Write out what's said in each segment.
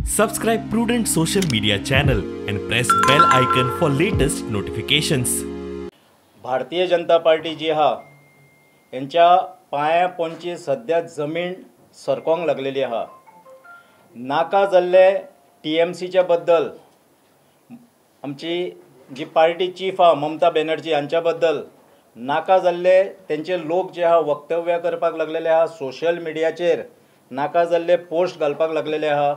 Subscribe Prudent Social Media channel and press bell icon for latest notifications. Bharatiya Janata party जी आहा हेंच्या पांया पोंची सद्या जमीन सरकोंक लागलेली आहा. नाका जाल्ले टीएमसीच्या बद्दल आमची जी पार्टी चीफ आहा ममता बॅनर्जी हांच्या बद्दल नाका जाल्ले तेंचे लोक जे आहा वक्तव्य करपाक लागलेले आहा, सोशल मिडियाचेर नाका जाल्ले पोस्ट घालपाक लागलेले आहा.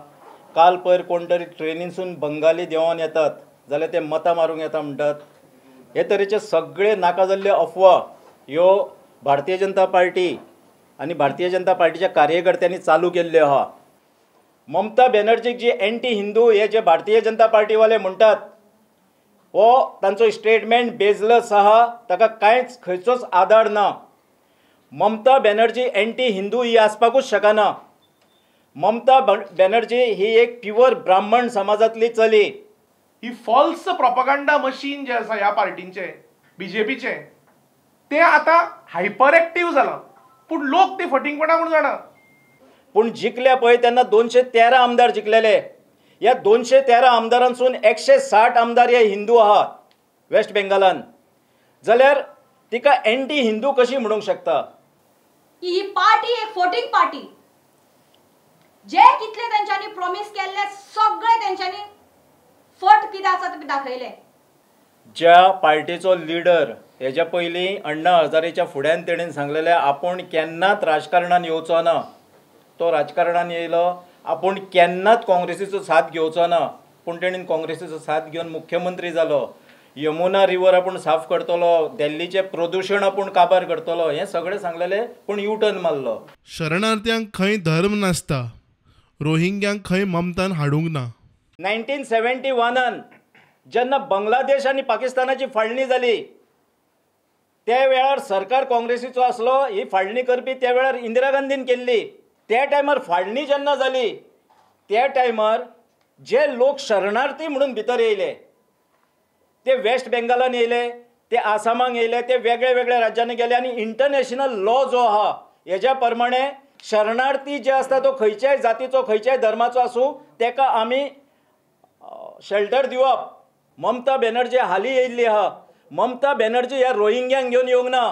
काल पयर कोण तरी ट्रेनीसून बंगाली देंवोन येतात जाल्यार ते मतां मारूंक येता म्हणटात. हे तरेचे सगळे नाका जाल्ले अफवा ह्यो भारतीय जनता पार्टी आनी भारतीय जनता पार्टीच्या कार्यकर्त्यांनी चालू केल्ल्यो आहा. ममता बॅनर्जीक जी एंटी हिंदू हे जे भारतीय जनता पार्टीवाले म्हणटात हो तांचो स्टेटमेंट बेजलस आहा, ताका कांयच खंयचोच आदार ना. ममता बॅनर्जी एंटी हिंदू ही आसपाकूच शकना. ममता बॅनर्जी ही एक प्युअर ब्राह्मण समाजांतली चली. ही फॉल्स प्रोपगंडा मशीन जे आसा ह्या पार्टींचे बीजेपीचे ते आतां हायपर एक्टीव जालां, पूण लोक ते फटींगपणा म्हूण जाणा. पूण जिखल्या पळय तेन्ना 213 आमदार जिखलेले. ह्या 213 आमदारांसून 160 आमदार हे हिंदू आहात वेस्ट बेंगालान, जाल्यार तिका एंटी हिंदू कशी म्हणूंक शकता? ही पार्टी एक फोटिंग पार्टी. जे कितले तेंच्यांनी प्रॉमीस केल्ले सगळे तेंच्यांनी फट कितें आसा ते दाखयले. ज्या पार्टीचो लिडर हेज्या पयलीं अण्णा हजारेच्या फुड्यान तेणेन सांगलेलें आपूण केन्नाच राजकारणान येवचो ना, तो राजकारणान येयलो. आपूण केन्नाच काँग्रेसीचो साथ घेवचो ना, पूण तेणेन काँग्रेसीचो साथ घेवन मुख्यमंत्री जालो. यमुना रिवर आपूण साफ करतलो, दिल्लीचें प्रदुशण आपूण काबार करतलो, हें सगळें सांगलेलें, पूण यू टर्न मारलो. शरणार्थ्यांक खंय धर्म नासता, रोहिंग्यांक खंय ममतान हाडूंक ना. 1971 जेन्ना बांगलादेश आनी पाकिस्तानाची फाळणी जाली त्या वेळार सरकार काँग्रेसीचो आसलो. ही फाळणी करपी त्या वेळार इंदिरा गांधीन केल्ली. त्या टायमार फाळणी जेन्ना जाली त्या टायमार जे लोक शरणार्थी म्हणून भितर येयले ते वेस्ट बेंगालान येयले, ते आसामाक येयले, ते वेगळे वेगळ्या राज्यांनी गेले. आनी इंटरनॅशनल लॉ जो आहा हेज्या प्रमाणे शरणार्थी जे आसता तो खंयच्याय जातीचो खंयच्याय धर्माचो आसूं तेका आमी शेल्टर दिवप. ममता बॅनर्जी हालीं येयल्ली आहा. ममता बॅनर्जी ह्या रोहिंग्यांक घेवन येवंक ना.